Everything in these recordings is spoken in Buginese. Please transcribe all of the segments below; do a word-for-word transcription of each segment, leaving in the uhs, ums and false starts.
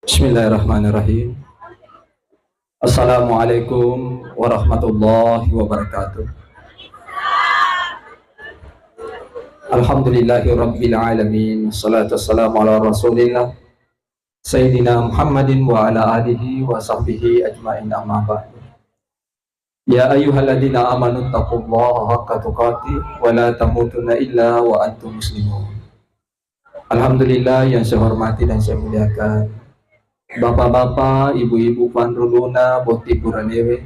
Bismillahirrahmanirrahim. Assalamualaikum warahmatullahi wabarakatuh. Alhamdulillahi rabbil alamin. Salatu wassalamu ala Rasulillah Sayyidina Muhammadin wa ala alihi wa sahbihi ajmain, amma ba'du. Ya ayyuhalladzina amanu taqullaha haqqa tuqatih wa la tamutunna illa wa antum muslimun. Alhamdulillah, yang saya hormati dan saya muliakan Bapak-bapak, ibu-ibu, panruluna, botting buranewe,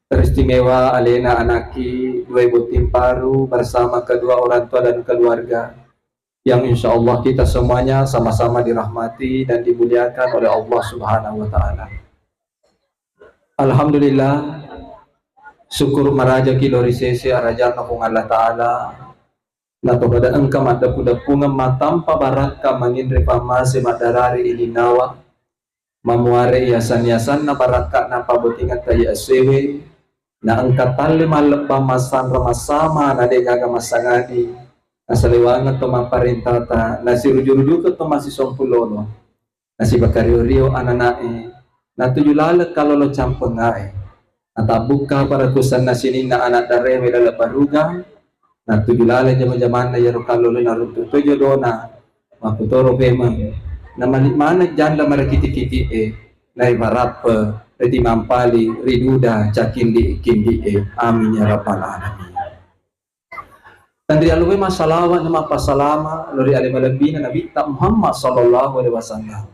teristimewa alena anakki dua botting paru bersama kedua orang tua dan keluarga yang insya Allah kita semuanya sama-sama dirahmati dan dimuliakan oleh Allah Subhanahu wa Ta'ala. Alhamdulillah, syukur marajaki lao ri sese arajanna Puang Allah Ta'ala, natopada engka maddeppu-deppungeng mattampa barakka manginre pammase maddarari ilinnawa, mamuare yasan-yasanna barakka napabottingetta iya essewe, na engka talle mallebbang massanra massama na de gaga massangadi, nasalewangeng to mapparentata, nasiruju-rujukeng to massisompung lolo. Nasipakario-rio anana'e, natuju laleng kallolo campengngae. Natabbukka parakusanna sininna ana' darewe laleng baruga, natuju laleng jama-jamanna iyaro kallolo naruntu to jodona, makkutoro pemeng. Namali maneng janda marakiti-kiti'e, naibarappe ritimampali riduda cakindi-kindi'e. Amin ya rabbal alamin. Tenrialuwe massalawa na mappasalama lao ri ale malebbina Nabitta Muhammad sallallahu alaihi wasallam.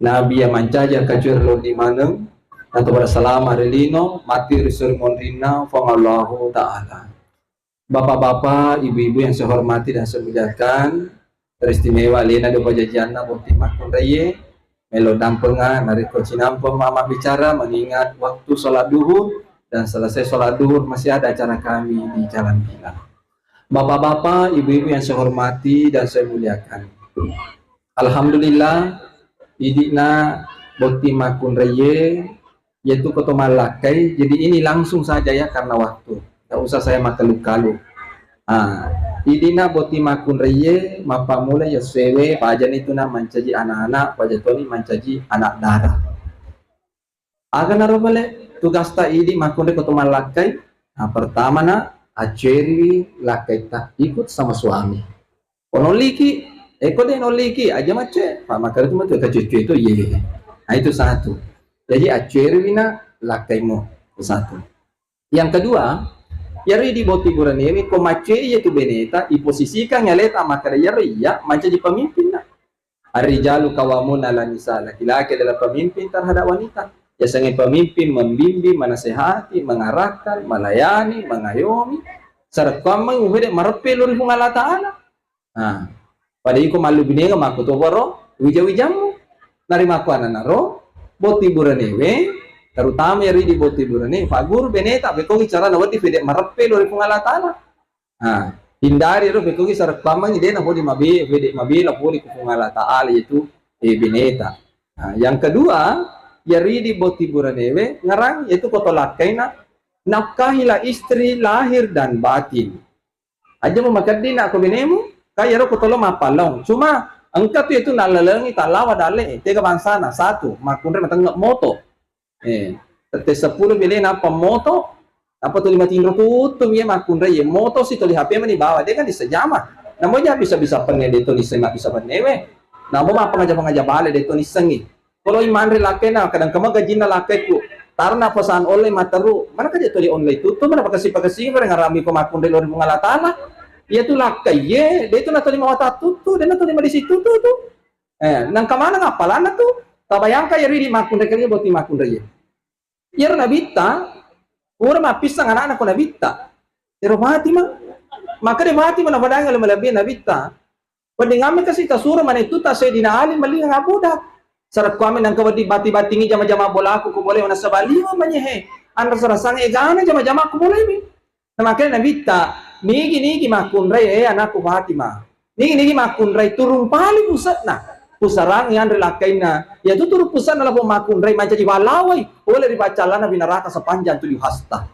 Nabi iya mancaji akkacuere lao ni maneng, nato pada salama ri lino, matti ri suri monrinna Puang Allahu Ta'ala. Bapak-bapak, ibu-ibu yang saya hormati dan saya muliakan, teristimewa alena dua pajajianna botting makkunraie, melo dampenga narekko cinampe mama bicara, mengingat waktu sholat duhur dan selesai sholat duhur masih ada acara kami di Jalan Bilang. Bapak-bapak, ibu-ibu yang saya hormati dan saya muliakan. Alhamdulillah, idi'na botting makkunraie, yaitu koto mallakkai. Jadi ini langsung saja ya karena waktu. Tidak usah saya makalu-kalu. Ah, idi'na botting makkunraie, mappammula yessewe, pajani tu na mancaji anak-anak, paja toni mancaji anak dara. Aga naro bale tugasta idi makkunrai koto mallakkai? Nah, pertama na, acceriwi lakkaitta ikut sama suami. Ko nolliki, eh, ko de nolliki, aja macce, pa makkeda tu matu kacucu itu, iya, iya, iya. Nah, itu satu. Jadi acceriwi na lakkaimu, itu satu. Yang kedua, iyaro idi botting buranewe ko macce iya tu beneta, iposisikan aleta makkeda iyaro iya mancaji pemimpinna. Ar-rijalu qawwamuna 'alan nisa, laki-laki adalah pemimpin terhadap wanita. Yasengnge pemimpin membimbing, menasehati, mengarahkan, melayani, mengayomi. Sarekkuammeng ufede mareppe lao ri Puang Allah Ta'ala. Nah, pada iko mallu binega makkutoparo wija-wijammu. Narimakkuannanaro botting buranewe, terutama iyaro idi botting burane, pagguru beneta, pekkogi carana wedding fede mareppe lao ri Puang Allah Ta'ala. Nah, hindari ro pekkogi sarekkuammengngi de napodi mabe-, fede mabela pole ku Puang Allah Ta'ala, yaitu, eh, beneta. Nah, yang kedua, iyaro idi botting buranewe ngarang, yaitu koto lakkaina, nafkahilah istri lahir dan batin. Aja mu makedding na ko benemu, ka iyaro ko tolo mappallong. Cuma engka tu itu nallalengi tallawa dalle, tega bangsana, satu, makkunrai matengnge moto. Eh, tette seppulo bele nappa moto, nappa tuli matinro tuttu iya makkunrai ye moto si tuli H P mani bawa, de kan dissejama. Namo ja bisa-bisa penne de to nisseng mabbisa pennewe. Namo mappangaja-pangaja bale de to nissengi. Kalau imanre lakkena, kadang kama gajinna lakkaiku. Tarna pesan online matteru, mana kaja tuli online tuttu, mana pakasi-pakasi, mana ngarami ko makkunrai lao ri Puang Allah Ta'ala. Iya tu lakkaiye, de tu natuli mawata tuttu, de natuli madisi tuttu tu. Eh, nangka maneng appalanna tu? Tabayangka iyaro idi makkunrai kaliya botting makkunrai. Iyaro Nabitta, pura mappissang anakna ko Nabitta. Iyaro Fatimah. Maka de Fatimah napadangi ale malebbi Nabitta. Wedding amme kasi tasuro manettu ta Sayyidina Ali mellingang Abu Dhar. Sarekkuami nangka wedding batti-battingi jama-jama bolaku ko bolewe nasaba liwe manyehe. Anrasa-rasang egana jama-jama ko bolewe. Namakkedai Nabitta, "Nigi-nigi makkunrai, eh, anakku Fatimah. Nigi-nigi makkunrai, turung pali puse'na. Pusarangi anre lakkainna. Iyatu turung puse'na lapong makkunrai, mancaji ballawai. Pole ri baccallana binaraka sepanjang tujuh hasta."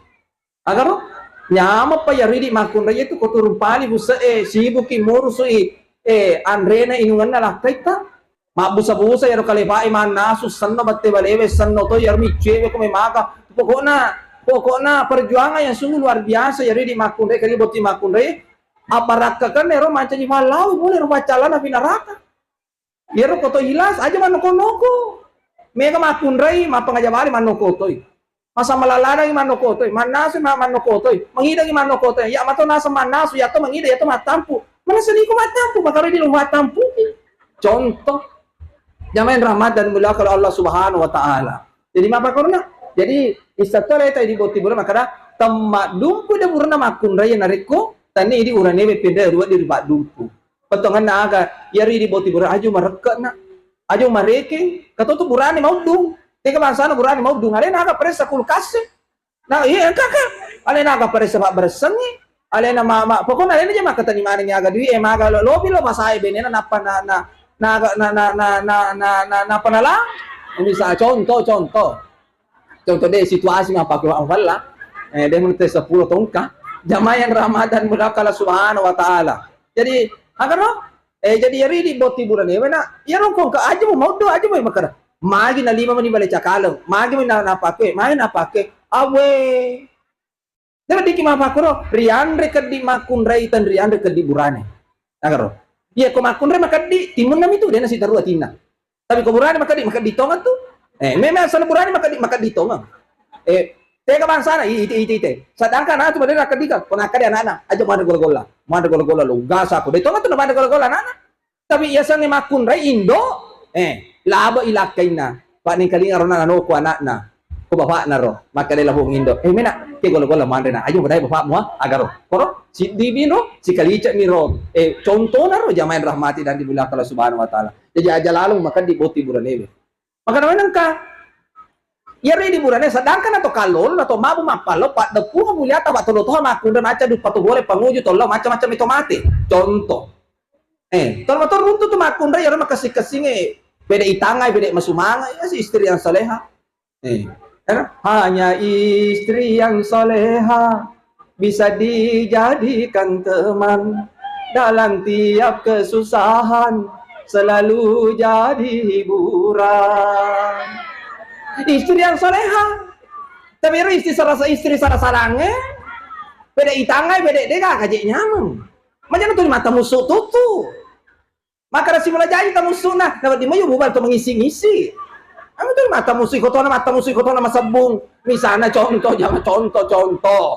Agaro? Nyameppa iyaro idi makkunrai itu ko turung pali puse'e, sibuki murusui, eh, anrena inungenna lakkaitta. Mabbusa-busa iyaro kalepae mannasu, senno bette balewe, senno to iyaro miccuewe ko memaka. Pokokna, pokokna perjuangan yang sungguh luar biasa iyaro idi makkunrai, kali botting makkunrai. Abarakkakenna ero mancaji pallawi pole ro paccallana pi neraka. Iyaro koto ikhlas aja mannoko-noko. Mega makkunrai, mappangaja bale mannoko toi. Masa malaladangi mannoko toi, mannasu ma-, mannoko toi, mangidangi mannoko toi. Ya mato naseng mannasu, ya to mangida, ya to mattampu. Manessa niko mattampu, makaro di lo mattampu. Contoh, jamaah yang rahmat dan mulia kalau Allah Subhanahu wa Ta'ala. Jadi mapa korona? Jadi issatto leta di boti bura makada temma dumpu de burana makkunrai narekko tani di urane pindah dua di riba dumpu. Pettongenna aga, iyaro idi boti bura aju marekke'na, aju marekeng, katotu burane mauddung. Tega bangsana burane mauddung, alena aga paressa kulkas e. Nah, iya engka kan. Alena aga paressa pabberessengngi. Alena ma, ma pokokna alena je makkatani manengngi aga dui e, maga lo, lobi lo pasae benena nappa na, na, na, na, na, na, na, na, nappa nalang. Misal contoh, contoh. Contoh deh situasi mapake wa falla. Eh, deh menurut sepuluh tongka. Jamaah yang rahmatan mulia Allah Subhanahu wa Ta'ala. Jadi, agar lo, eh, jadi iyaro idi botting burane wena, iyaro kongka aja mau do aja mau makara. Magi na lima mani bale cakaleng, magi mani na, napake, magi napake. Awe. Dena diki mapakuro, rianre keddi makkunrai tan rianre keddi burane. Agaro. Iya ko makkunrai makeddi, timunna mitu dena siterru atinna. Tapi ko burane makeddi, makeddi tongeng tu. Eh, memang asal burane makeddi, makeddi tongeng. Eh, tega bangsana, i-, ite, ite, ite. Sedangkan atu madena keddi kan, ko nakkeda anakna, aja manre gola-gola. Manre gola-gola lo, gasa ko. De tongeng tu na manre gola-gola anakna. Tapi yasengnge makkunrai indo, eh, laba ilakkainna. Pak nengkalinga rona nanoko anakna. Ko bapakna ro, makkeda lapong indo. Eh, mena, ke gola-gola manre na. Ayo, badai bapakmu, ah, agaro. Koro, siddi biro, sikalice miro. Eh, contohna ro jamaah yang rahmati dan dimuliakan Allah Subhanahu wa Ta'ala. Jadi aja lalu makan di boti buranewe. Makana nengka. Iyaro idi burane sedangkan atau kallolo atau mabu mappallo paddeppung muliata pak tolo toha makkunre maca duppa to bore panguju tollo macam-macam itu mate. Contoh. Eh, tollo to runtu tu makkunre iyaro makessing-kessinge bede itangai bede masumanga ya si istri yang soleha. Eh, era, hanya istri yang soleha bisa dijadikan teman dalam tiap kesusahan, selalu jadi hiburan. Istri yang soleha. Tapi ero istri sarasa, istri sarasarangnge, pede itangai, pede dega kaje nyameng. Macam tu mata musuh tutu. Maka rasi mula jaji tamusuna, na wedding mojo bubal to mengisi-ngisi. Anu tu mata musuh kotona, mata musuh kotona masebbung. Misalnya contoh, jangan contoh, contoh.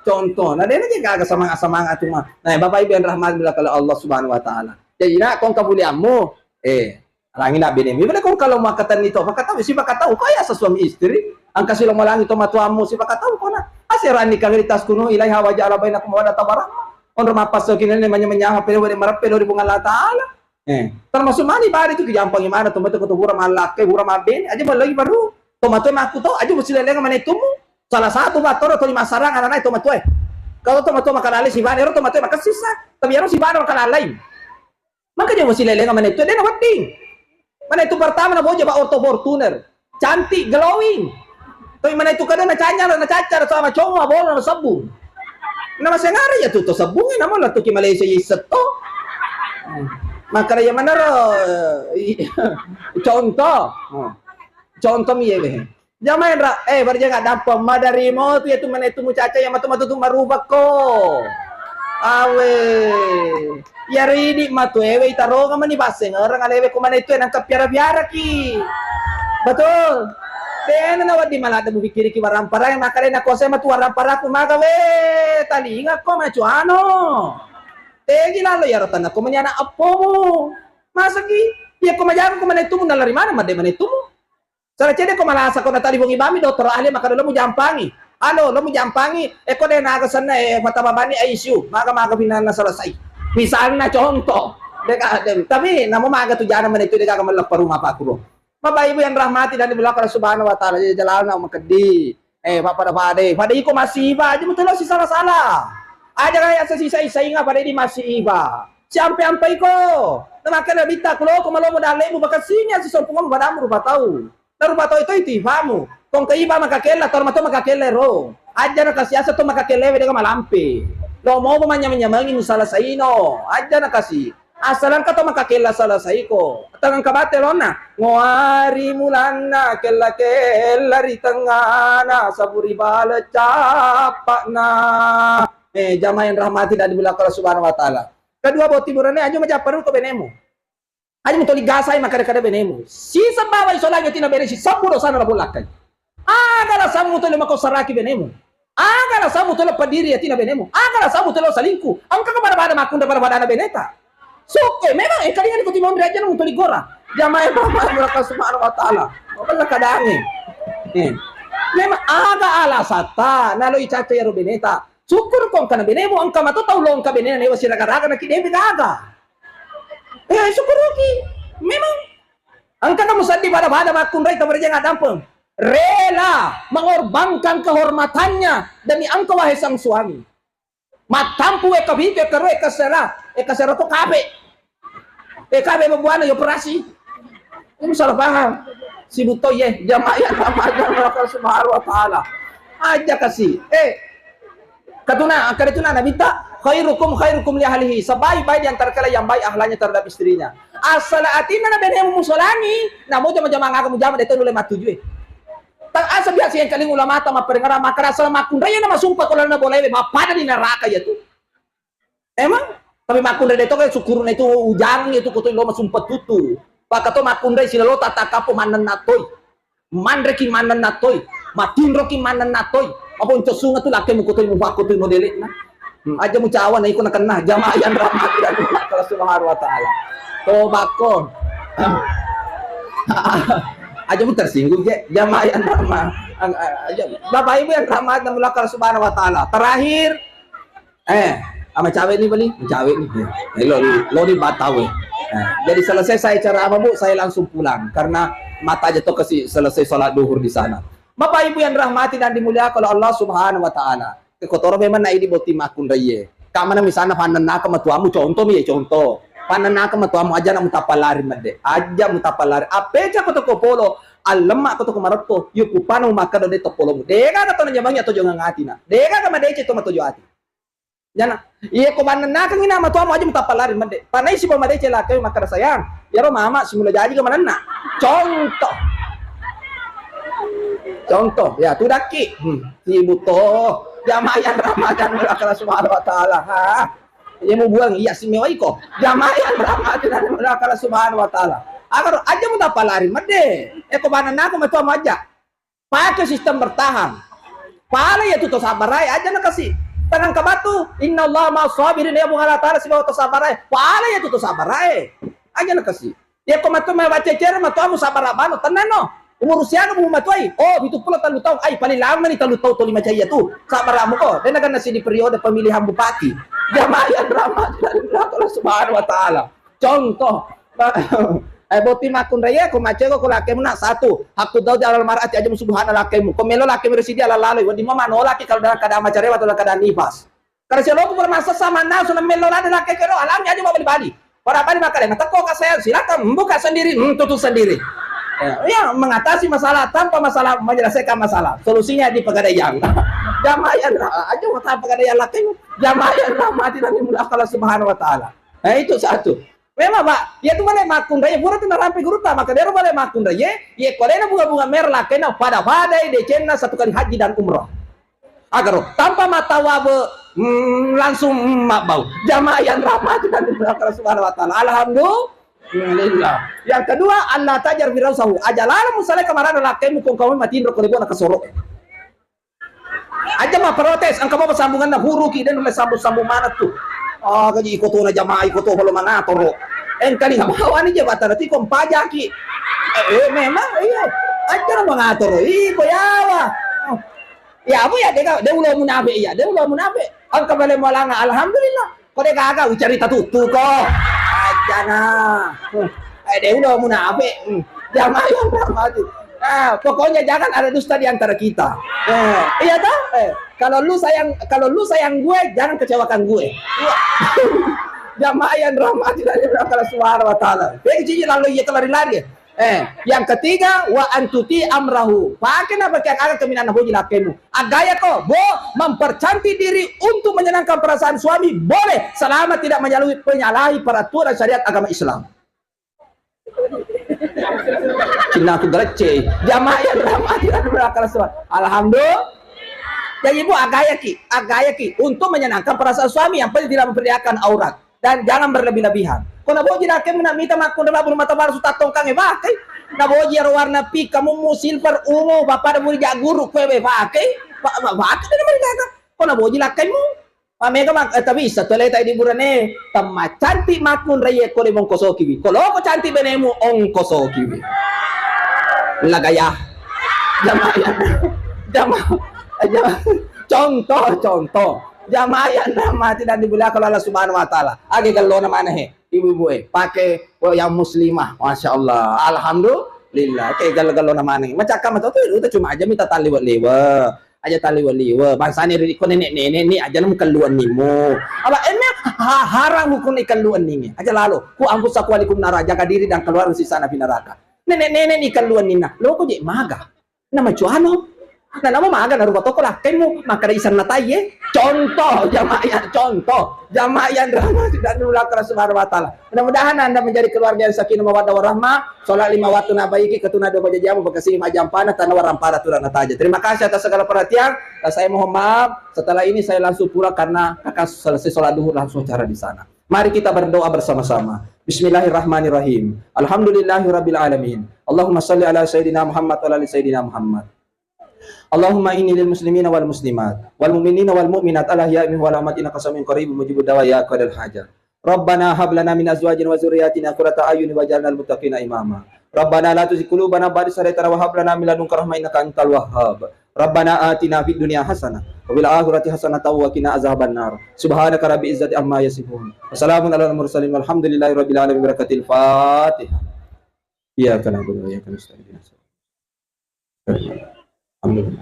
Contoh. Nah, dena je gaga semangat-semangat cuma. Nah, Bapak Ibu yang rahmat bila kalau Allah Subhanahu wa Ta'ala. Jadi, nak, kong kemuliaanmu, eh, langi nak bini. Bila kong kalau mau kata nito, maka tahu, si maka tahu, kaya sesuami istri. Angka silo malangi to matuamu, si maka tahu kona. Asirani kageri tas kuno, ilaiha wa ja'ala bainakum mawaddata wa rahmah. Onro mappasso kinene manya-manyama pele wede mareppe dori Puang Allah Ta'ala. Eh, termasuk mani bari tu kijampangi mana to mate ko to hura mallakkai, hura mabbene, aja ballagi baru. To mate makku to, aja musilelenga manetumu. Salah satu battoro to lima sarang anak-anak to mate. Kalau to mate makalalai sibane, ero to mate makasisa. Tapi ero sibane makalalai. Maka jauh silelenga manetu, dena wedding. Mana itu pertama na boja ba orto Fortuner. Cantik, glowing. Tapi mana itu kada na canyar, na cacar sama cowok bola na sebbu. Na masengara ya tu to sebbu na mau tu ki Malaysia iset to. Maka ya mana ro, eh, contoh. Contoh mi ya. Jamaenra, eh, barja nggak dampeng, madarimo tu ya tu mana itu mucaca ya matu-matu tu marubakko. Awe. Ya ridi matu ewe itaronga mani basengereng alewe ko mana itu nangka piara-piara ki. Betul. Tena na wedding maladde mupikkiriki warampara, makkalena kose matu waramparaku maga we. Talinga ko macuano. Tegi lalo ya rotana ko mani anak appomu. Masaki, ya ko majago ko mana itu nalari mana made mana itu. Sala cede ko malasa ko natali bongi bami dokter ahli maka lo mujampangi. Alo, lo mujampangi, eko de naga senna e mata babani I C U, maga-maga pinanna selesai. Misalna contoh, deka, de, tapi namo maga tu jana menettu deka melepa rumah pakuro. Bapak Ibu yang rahmati dan dimuliakan Allah Subhanahu wa Ta'ala, jadi jalan makeddi. Eh, Pak, pada-pada, pada iko masiba aja betul lo sisala-sala. Aja kayak sisa-isa inga pada di masiba. Siampe ampe iko. Namaka nabitta kulo ko malo modalemu bakasinya sisompungamu badamu rupa tau. Narupa toi-toi tifamu. Kong kaiba maka kella, tor mato maka kella ro. Aja na kasi asa to maka kella we dega malampe. Lo mau manyameng-nyamengi musala saino. Aja na kasi. Assalengka to maka kella selesaiko. Tengengka bate lonna. Ngoari mulanna kella-kella ri tengngana saburi bale cappa'na. Eh, jamaah yang rahmati dan dimuliakan Allah Subhanahu wa Ta'ala. Kedua, botting burane, aja majapparu ko benemu. Aja mutoli gasai makkada-kada benemu. Siseng bawai solangi atinna bene sisebbu dosana lapong lakkai. Aga alasammu tuli makosaraki benemu? Aga alasammu tuli padiri atinna benemu? Aga alasammu tuli selingkuh? Engka ka pada-pada makkunrai pada-pada ana beneta. Sukke memang eh kalian ikuti monri aja mutoli gora. Jamaah yang rahmati Allah Subhanahu wa Ta'ala. Bella kadange. Eh. Memang aga alasatta naloi caca yaro beneta. Syukur ko engkana benemu, engka mato tau lo engka benena newa siraga-raga naki dewe gaga. Eh, syukuruki. Memang engka kamu seddi pada-pada makkunrai tamarejang addampeng. Rela mengorbankan kehormatannya demi engkau wahai sang suami. Mattampu eka bitu, eka ro, eka sera, eka sera to kape. Eh, kabe buana ya operasi. Ini salah paham. Sibuk to ye, jamaah yang rahmati Allah Subhanahu wa Ta'ala. Aja kasih. Eh, katuna, kada tuna Nabi ta, "Khairukum khairukum li ahlihi." Sebaik-baik di antara kalian yang baik akhlaknya terhadap istrinya. Asal atinna na benemu musolangi, namo jama-jama ngaga mujama de to nulle matuju eh. Tang asa biasa yang kaling ulama ta mapperengerang makkada asal makkunrai na masumpa ko lalenna bolae, mappada di neraka ya tu. Emang? Tapi makkunrai de to kan syukurna itu ujang itu ko to lo masumpa tutu. Paka to makkunrai silalo tata kapo manenna toi. Manreki manenna toi. Matinroki manenna toi. Maponco sunga tu lakkemu ko toi mupakko tu modelekna. Hmm, aja mucawa na iko nakenna jamaah yang rahmati dan Allah Subhanahu wa Ta'ala. Tobakko. Aja mu tersinggung je jamaah yang rahmati. Bapak Ibu yang rahmati dan Allah Subhanahu wa Ta'ala. Terakhir, Eh, ama cawe ni bali, cawe ni. Eh, lo, lo ni batau eh. Eh, jadi selesai saya ceramah Bu, saya langsung pulang karena mata aja tuh kasih selesai sholat duhur di sana. Bapak Ibu yang rahmati dan dimuliakan oleh Allah Subhanahu wa Ta'ala. Kekotoro memang na idi boti makkunraie. Kamana misalnya panennaka matuamu contoh mi ya contoh. Panennaka matuamu aja na mutapalari medde. Aja mutapalari. Apeca ko toko polo, allemma ko toko maretto, yukupanu makkada de topolomu. Dega ka tona jamangi atau jangan ati na. Dega ka madece to matojo ati. Jana, iya ko bannennakeng ina matuamu aja mutappa lari medde. Panai sipa madeceng lakkai makkada sayang. Iyaro mama simula jaji ga manenna. Contoh. Contoh, ya tudakki. Hmm, sibuk to. Jamaah yang rahmatan Allah Subhanahu wa Ta'ala. Ha. Iya mu buang, iya simewa iko. Jamaah yang rahmatan Allah Subhanahu wa Ta'ala. Agar aja mutappa lari medde. Eh ko bannennakeng matuamu aja. Pake sistem bertahan. Pala iya tu to sabarae, aja na kasi. Tanang kabatu, inna Allah ma sabirin, ya Puang Allah Ta'ala sibawa to sabarae. Pala iya tu to sabarae. Aja na kasi. Ya ko matu mai baca cere matu amu sabara bano, tenang no. Umur usia mu matuai. Oh, itu pula telu tahun. Ai, paling lama ni telu tahun to lima cai ya tu. Sabara mu ko. Dan akan nasi di periode pemilihan bupati. Jamaah yang rahmati dari Allah Subhanahu wa Ta'ala. Contoh, eh, boti makkunraie ko macego ko lakkemu na satu, hakku zauji alal mar'ati aja musubuhana lakkemu. Ko melo lakkemu residi ala laloi, wedding mo manolaki kalau dalam keadaan macarewa atau dalam keadaan nifas. Karena sioloku pernah sesa mannasu na melo lada lakke kero, alami aja mau bali-bali. Para bali makkada, "Nah, teko ka saya, silakan buka sendiri, hmm, tutup sendiri." Ya, ya, mengatasi masalah tanpa masalah menyelesaikan masalah. Solusinya di pegadaian. Jamaah yang aja mau tahu pegadaian lakkemu. Jamaah yang rahmati dan dimuliakan Allah Subhanahu wa Ta'ala. Nah, itu satu. Memang, Pak, iya tu bale makkunraie, pura tu narampe gurutta, maka dero bale makkunraie, iya ko alena bunga-bunga merah lakkainna pada-padai decenna satu kali haji dan umrah. Agaro, tanpa matawabe, mm, langsung, mm, mabbau. Jamaah yang rahmati dan dimuliakan Allah Subhanahu wa Ta'ala. Alhamdulillah. Yang kedua, Allah tajar firausahu. Aja lalo musalai kamarana lakkaimu kong kamu matinro ko lebona kasoro. Aja ma protes, engka bapa sambunganna huruki, dan oleh sambung-sambung mana tu. Ah, gaji iko tu na jamaah, iko tu belum mangatoro. Engkani nggak bawa ni jabatan nanti kau pajaki. Eh, eh, memang iya. Aja na mangatoro, iko yawa. Ya, apa ya, dega, de ulo munafik ya, de ulo munafik. Engka bale malanga, alhamdulillah. Ko de gaga, ucarita tuttu ko. Ajana. Eh, de ulo munafik. Hmm. Jamaah yang rahmati. Ah, pokoknya jangan ada dusta di antara kita. Eh, iya toh? Eh, kalau lu sayang, kalau lu sayang gue, jangan kecewakan gue. Iya. Jamaah yang rahmati dari Allah Subhanahu wa Ta'ala. Jadi, jadi lalu iya lari-lari. Eh, yang ketiga, wa antuti amrahu. Pake na pake aga keminana boji lakkemu. Agaya ko, bo, mempercantik diri untuk menyenangkan perasaan suami, boleh, selama tidak menyalahi, menyalahi peraturan syariat agama Islam. Cinnaku gelecce. Jamaah yang rahmati dan dimuliakan Allah. Alhamdulillah. Jadi, Bu, agayaki, agayaki untuk menyenangkan perasaan suami, yang penting tidak memperlihatkan aurat dan jangan berlebih-lebihan. Ko naboji nakke mena mita makkunra bulu mata palsu tattongkange pakai. Naboji aro warna pink, kamu mu silver, ungu, bapak ada buri jaguru kue be pakai. Pak, pak, pakai dan mereka. Ko naboji lakkemu. Mamega mak-, eh, tabisa tu leta di burane, temma cantik makkunrai ko de mongkosokiwi. Ko loko cantik benemu ongkosokiwi. Lagaya. Jamaah yang, jamaah, jamaah. Contoh, contoh. Jamaah yang rahmati dan dimuliakan Allah Subhanahu wa Ta'ala. Age gallona mana he? Ibu-ibu, eh, pakai, oh, yang muslimah. Masya Allah. Alhamdulillah. Oke, galo-galo namanya. Macam kamu tahu tuh, itu cuma aja minta tali liwe-liwe. Aja tali liwe-liwe. Bangsanya dari ko nenek-nenek nih aja nemu keluar nimu. Apa, eh, ini ha-, haram hukum nih keluar nih. Aja lalu. Ku ampun saku alaikum nara, jaga diri dan keluar sisa nabi neraka. Nenek-nenek nih keluar nina. Lo kok jadi maga? Nama cuano? Nah, nama maga narupa toko lakkemu, maka ada isan natai, eh. Contoh, jamaah yang, contoh. Jamaah yang rahmati dan dimuliakan Allah Subhanahu wa Ta'ala. Mudah-mudahan Anda menjadi keluarga yang sakinah mawaddah warahmah. Sholat lima waktu nabaiki, ketuna dua bajajamu, bekasi lima jampana, tanah warang para turana taja. Terima kasih atas segala perhatian. Dan saya mohon maaf, setelah ini saya langsung pulang karena kakak selesai sholat duhur langsung acara di sana. Mari kita berdoa bersama-sama. Bismillahirrahmanirrahim. Alhamdulillahirabbil alamin. Allahumma salli ala sayyidina Muhammad wa ala ali sayyidina Muhammad. Allahumma inni lil muslimina wal muslimat wal mu'minina wal mu'minat al ahya'i minhum wal amwat innaka samiun qaribun mujibud da'wat ya qadal hajat. Rabbana hab lana min azwajina wa dzurriyyatina qurrata a'yun waj'alna lil muttaqina imama. Rabbana la tuzigh qulubana ba'da idh hadaytana wa hab lana min ladunka rahmah innaka antal wahhab. Rabbana atina fid dunya hasanah wa fil akhirati hasanatan wa qina azabannar. Subhanaka rabbil izzati amma yasifun. Wa salamun alal mursalin walhamdulillahi rabbil alamin. Barakatil Fatihah. Iyyaka na'budu wa iyyaka nasta'in. Amin.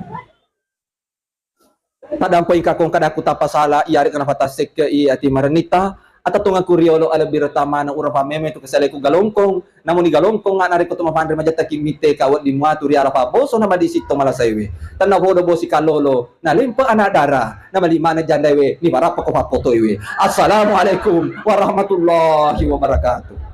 Taddampengika kong kadaku tapasala, iyarega napatassekke i ati marennita, atatongakku riolo alebbi retamana urapa meme tu kesaleku galongkong, namuni galongkong nga narekko to mapanre majattaki mitte ka wedding muatu ri arapa boso na madisitto malasaiwe. Tenna podo bosi kallolo, nalempe anak dara, na malimana jandaiwe, ni barappa ko pappotoiwe. Assalamualaikum warahmatullahi wabarakatuh.